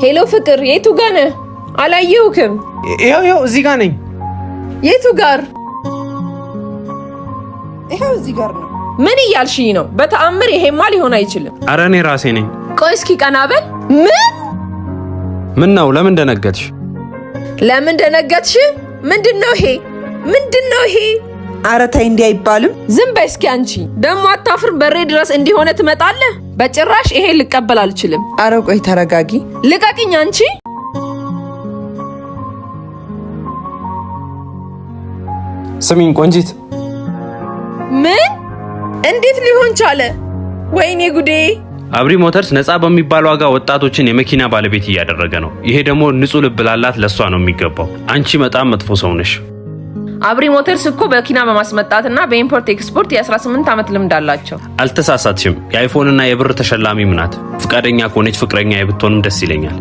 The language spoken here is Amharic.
Hello ፍቅር፣ የቱ ጋ ነህ? አላየሁክም። ይኸው ይኸው እዚህ ጋር ነኝ። የቱ ጋር? ይኸው እዚህ ጋር ነው። ምን እያልሽኝ ነው? በተአምር ይሄማ ሊሆን አይችልም። አረ እኔ ራሴ ነኝ። ቆይ እስኪ ቀና በል። ምን ምን ነው? ለምን ደነገጥሽ? ለምን ደነገጥሽ? ምንድን ነው ይሄ? ምንድን ነው ይሄ? ኧረ ተይ እንዲህ አይባልም። ዝም በይ እስኪ አንቺ ደግሞ አታፍርም? በሬ ድረስ እንዲሆነ ትመጣለህ? በጭራሽ ይሄ ልቀበል አልችልም። አረ ቆይ ተረጋጊ። ልቀቅኝ አንቺ። ስሚኝ ቆንጂት፣ ምን? እንዴት ሊሆን ቻለ? ወይኔ ጉዴ! አብሪ ሞተርስ ነፃ በሚባል ዋጋ ወጣቶችን የመኪና ባለቤት እያደረገ ነው። ይሄ ደግሞ ንጹህ ልብ ላላት ለእሷ ነው የሚገባው። አንቺ በጣም መጥፎ ሰው ነሽ። አብሪ ሞተርስ እኮ መኪና በማስመጣትና በ import export የ18 ዓመት ልምድ አላቸው። አልተሳሳትሽም። የ iPhone እና የብር ተሸላሚም ናት። ፍቃደኛ ከሆነች ፍቅረኛ ብትሆንም ደስ ይለኛል።